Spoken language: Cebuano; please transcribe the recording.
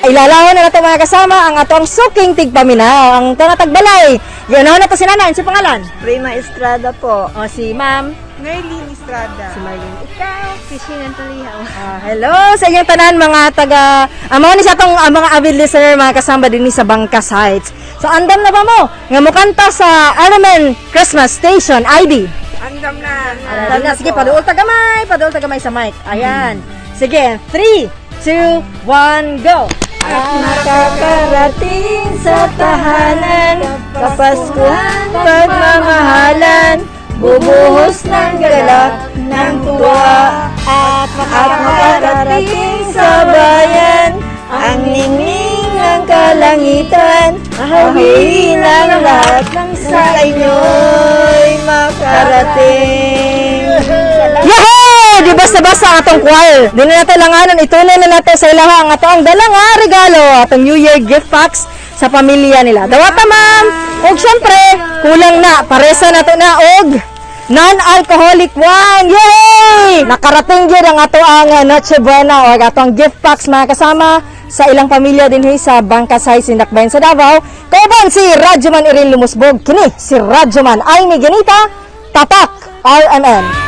Ilalahon na nato, mga kasama, ang ato ang suking tigpaminaw, ang tanatagbalay. Yan na to si Nana, si pangalan? Prima Estrada po. O si Ma'am, Merlin Estrada. Si Marlene. Ikaw? Christine Antolihaw. Ah, hello sa inyong tanan, mga taga amo ni sa atong mga avid listener, mga kasama dinhi sa Bangka Sites. So andam na ba mo nga mukanta sa RMN Christmas Station ID? Andam na. Andam na. Sige, paduol ta gamay, paduol ta gamay sa mic. Ayan. Sige, 3, 2, 1, go. At makakarating sa tahanan, Kapaskuhan, pagmamahalan, bubuhos ng galak ng tuwa. At makakarating sa bayan, ang ningning ng kalangitan, hawiin ang lahat ng sa inyo'y makarating. Yehey! Di basta-basta ang atong choir. Di na nato langanon, itunay na nato sa ilaha ang ato ang dala nga regalo, atong New Year gift packs sa pamilya nila. Dawata, ma'am! Og syempre, kulang na, paresa nato na og non-alcoholic wine. Yay! Nakarating gyud ang ato ang Noche Buena o ato ang gift packs, mga kasama, sa ilang pamilya dinhi sa Bangkasay, Sindakbayan sa Davao. Kauban si Radyoman Irene Lumusbog, kini si Radyoman Aimee Ganita, Tatak RMN.